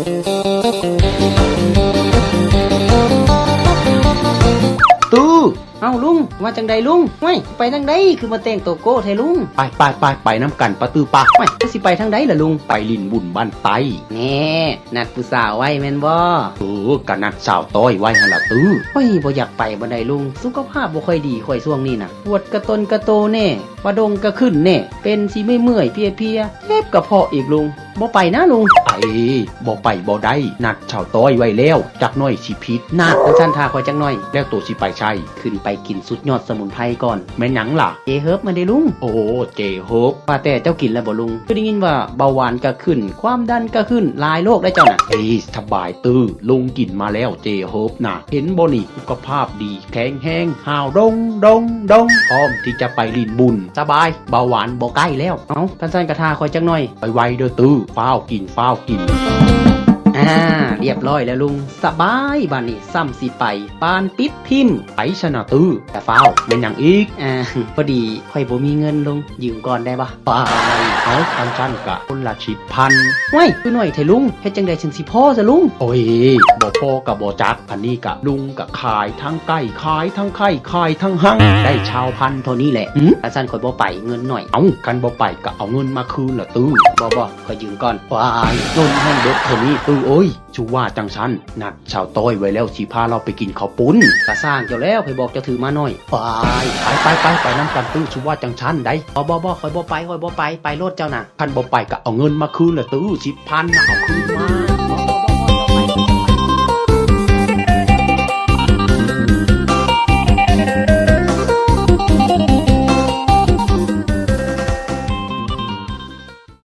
ຕູ້! ເອົ້າ ລຸງ ວ່າຈັ່ງໃດລຸງ? ຫ້ວຍ ໄປທາງໃດ ຄືມາແຕ່ງໂຕໂກ້ແທ້ລຸງ? ໄປ ໄປ ໄປ ໄປນຳກັນປະຕື້ປະ. ຫ້ວຍ ເຈົ້າຊິໄປທາງໃດລະລຸງ? ໄປຫຼິ້ນບຸນບ້ານໃຕ້. ແນ່ ນັດຜູ້ສາວໄວ້ແມ່ນບໍ່? ເອີ ກະນັດສາວຕ້ອຍໄວ້ຫັ້ນລະຕື້. ຂ້ອຍບໍ່ຢາກໄປປານໃດລຸງ, ສຸຂະພາບບໍ່ຄ່ອຍດີຂ້ອຍຊ່ວງນີ້ນະ. ປວດກະຕົນກະໂຕແນ່, ປະດົງກະຂຶ້ນແນ່, ເປັນຊິເມື່ອຍໆເພຍໆ, ເຈັບກະເພາະອີກລຸງ. ບໍ່ໄປນະລຸງ. ໄອ້ ບໍ່ໄປບໍ່ໄດ້, ນັດສາວຕ້ອຍໄວ້ແລ້ວ, ຈັກໜ້ອຍຊິຜິດນະ. ຄັນຊັ້ນຖ້າຂ້ອຍຈັກໜ້ອຍ. ແລ້ວໂຕຊິໄປໃສ? ຂຶ້ນໄປກິນສຸດຍອດສະໝຸນໄພກ່ອນ. ແມ່ນຫຍັງລະ? ເຈເຮີບມາເດ້ລຸງ. ໂອ້ ເຈເຮີບ. ວ່າແຕ່ເຈົ້າກິນແລ້ວບໍ່ລຸງ? ຄືໄດ້ຍິນວ່າເບົາຫວານກະຂຶ້ນ, ຄວາມດັນກະຂຶ້ນ, ຫຼາຍໂລກໄດ໋ເຈົ້ານະ. ເອີຍ ສະບາຍຕື້, ລຸງກິນມາແລ້ວເຈເຮີບນະ. ເຫັນບໍ່ນີ້ ສຸຂະພາບດີ ແຂງແຮງ, ຫາວດົງດົງດົງ, ພ້ອມທີ່ຈະໄປຫຼິ້ນບຸນ. ສະບາຍ, ເບົາຫວານບໍ່ໃກ້ແລ້ວ. ເອົ້າ ຄັນຊັ້ນກະຖ້າຂ້ອຍຈັກໜ້ອຍ. ໄວໆເດີຕື້, ຟ້າວກິນ, ຟ້າວກິນ. ອ່າ ລຽບຮ້ອຍແລ້ວລຸງ, ສະບາຍບາດນີ້. ຊ້ຳຊິໄປ ປານປິດທິ້ມ. ໄປຊະນະຕື້, ຢ່າຟ້າວ. ແມ່ນຫຍັງອີກ? ອ່າ ພໍດີຂ້ອຍບໍ່ມີເງິນລຸງ, ຢືມກ່ອນໄດ້ບໍ່? ປາຍ ເອົາ ຄັນຊັ້ນກະຄົນລະສິບພັນ. ຫ້ວຍ ຄືໜ້ອຍແທ້ລຸງ, ເຮັດຈັ່ງໃດຈຶ່ງຊິພໍຊະລຸງ? ໂອ້ຍ ບໍ່ພໍກະບໍ່ຈັກ, ອັນນີ້ກະລຸງກະຂາຍທັງໄກ່ ຂາຍທັງໄຂ່ ຂາຍທັງຮັ່ງ, ໄດ້ຊາວພັນເທົ່ານີ້ແຫຼະ. ຫື ຄັນຊັ້ນຂ້ອຍບໍ່ໄປ, ເງິນໜ້ອຍ. ເອົ້າ ຄັນບໍ່ໄປກະເອົາເງິນມາຄືນລະຕື້. ບໍ່ ບໍ່ ຂ້ອຍຢືມກ່ອນ. ວ້າຍ ເງິນຫັ້ນເບິດເທົ່ານີ້ຕື້ເອີຍ. ສຸວ່າຈັ່ງຊັ້ນ ນັດສາວຕ້ອຍໄວ້ແລ້ວ ຊິພາລາວໄປກິນເຂົ້າປຸ້ນ. ກະຊ່າງເຈົ້າແລ້ວ, ໃຜບອກເຈົ້າຖືມາໜ້ອຍ. ປາຍ ໄປ ໄປ ໄປ ໄປນຳກັນຕື້, ສຸວ່າຈັ່ງຊັ້ນໃດ. ບໍ່ ບໍ່ ບໍ່ ຂ້ອຍບໍ່ໄປ, ຂ້ອຍບໍ່ໄປ, ໄປໂລດເຈົ້ານະ. ຄັນບໍ່ໄປກະເອົາເງິນມາຄືນລະຕື້, ສິບພັນນະ ເອົາຄືນມາ.